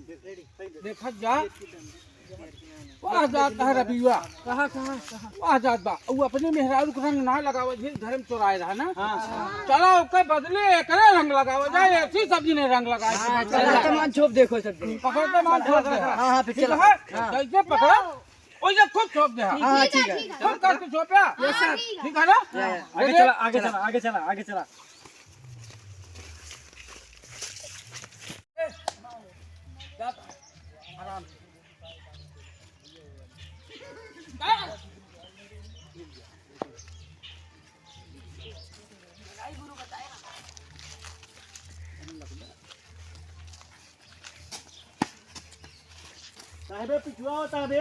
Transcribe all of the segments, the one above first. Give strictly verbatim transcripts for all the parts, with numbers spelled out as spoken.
देखत जा, वह जात है रबिया। कहाँ, कहाँ, कहाँ? वह जात बा। उ अपने मेहरारू के रंग ना लगावे, जे घर में चोराए रहा ना। हाँ। चला, ओके बदले एकरे रंग लगावे जाए, ऐसी सब्जी नहीं रंग लगाए। हाँ, चला, तो मान छोप देखो सब। पकड़ के मान छोप दे। हाँ, हाँ, फिर ठीक चला। है? हाँ। जैसे पकड़ा, ओइसे खूब छोप दे। हाँ, ठीक है। खूब करके छोप दे। Yes, sir। ठीक है ना? आगे चला, आगे चला, आगे चला, आगे चला। साहबे, पिछुआ हो, साहबे।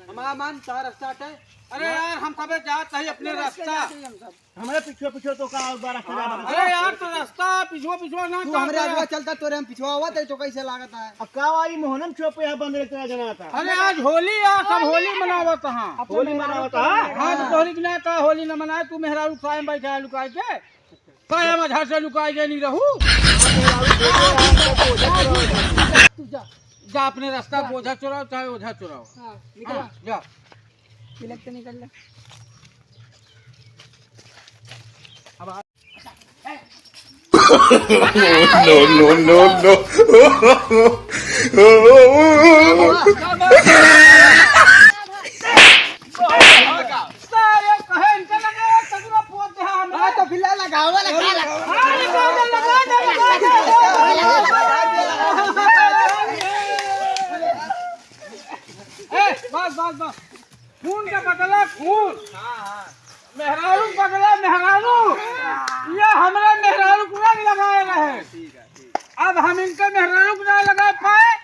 हमारा मान, चार रास्ता है। अरे यार, हम सबे जात है अपने रास्ता। हमारे पीछे पीछे तो का और बार रास्ता जा रहा है? अरे यार, तो रास्ता पीछे पीछे ना तू का हमरे करे? आगे चलता, तोरे हम पिछुआ हुआ, तो कैसे लागत है? अब का आई मोहनम चौक पे यहाँ बंद रहता जना था। अरे आज होली है, सब होली मनावत हाँ। होली मनावत हाँ? हाँ, तो तोहरी बिना का होली न मनाए, तू मेहरारू कायम बैठा है लुकाए के। कायम घर से लुकाए के नहीं रहू। तू जा। जा अपने रास्ता, बोझा चुराओ, चाहे ओझा चुराओ। हाँ, निकल। हाँ, जा। तिलक तो निकल ले। अब आ- No, no, no, no। सारे कहे इनके लगे, सगुना पोत दे हमें। हाँ, तो फिलहाल लगावा, लगावा, लगावा। हाँ, लगा दे, लगा दे, लगा दे। ए, बस, बस, बस। खून का बदला खून। मेहरारू का बदला मेहरारू। ये हमरा मेहरारू को ना लगाए रहे। अब हम इनके मेहरारू को ना लगा पाए,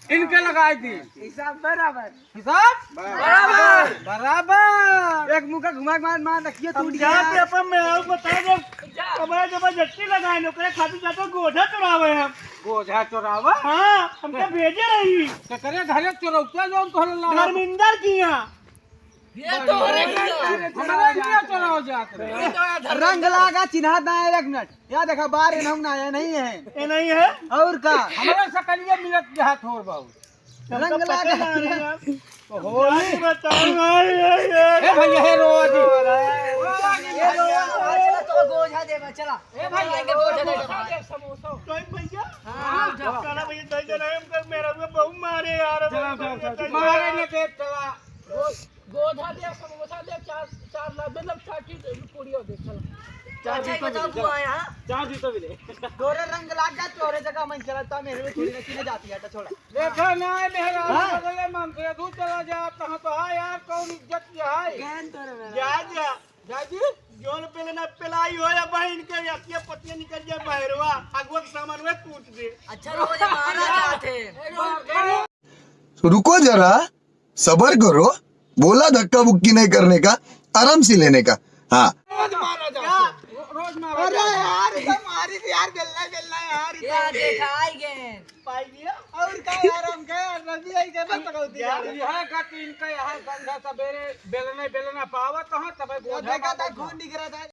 इनके लगाए दी। हिसाब बराबर। हिसाब? बराबर। बराबर। एक मुक्का घुमा के मार, मार रखिए, टूट गया। जाके अपन मेहरारू को बता दे, हमारे जबरदस्ती लगाए, ओकरे खातिर जाते गोझा चुरावे हम। गोझा चुरावा? हाँ, हमके भेजे रही। केकरे घरे चुरौता जौन तोहरे लाला? धर्मेंद्र की यहाँ। ये तो हो रही है। हमारा यहाँ चुराव जात रहे। रंग लागा चिन्हा दाए, एक मिनट। या देखा, बार इन्हू ना आया, नहीं है। ये नहीं है? और का? हमारे सकलिए मिलत जहाँ थोर बहुत। रंग लागा। तो होली बताओ, ए भैया, हे रो जी। ये रो, आज तो गोझा देबा, चला। ए भैया, लेके गोझा देबा। समोसा। तो भैया? हाँ, चला भैया, दे दे रहे हम, मेहरारू बहुत मारे यार। चला, चला, चला। मारे न दे, चला। गोझा दे, समोसा दे, चार, चार ला-, मतलब, चार चीज, पूड़ियो दे, चला। चार चीज तो मिले, चला। चार चीज तो मिले। तोरे रंग लाग गया, तोरे जगह मैं चला, तो मेरे में थोड़ी ना चीजें जाती है, तो छोड़ा। देखा ना, मेहरारू हाँ। बगले में हमसे दूर चला जा, कहाँ तो है यार, कौन इज्जत के है? जा, जा। जा जी। जोन पेले ना पेलाई हो या बहिन के, या के पतिया निकल जाए बहरवा, अगुआ के सामान वे कूट दे। अच्छा, रोज मारा जाते। रुको जरा, सबर करो, बोला धक्का मुक्की नहीं करने का, आराम से लेने का। हाँ। रोज मारा जाता है। रो-, रोज मारा अरे जाता है। यार, इधर मारी थी यार, बेलना, बेलना यार, इधर। यार, देखा, आई गए। पाई गया। और का यार, हम गए, रवि आई गए, बस पकड़ दिया। यार, यह का तीन का यहाँ गंधा सबेरे बेलने, बेलना पावत, हाँ, तबे गोझा देखा था, मारत खून था। निकरा था।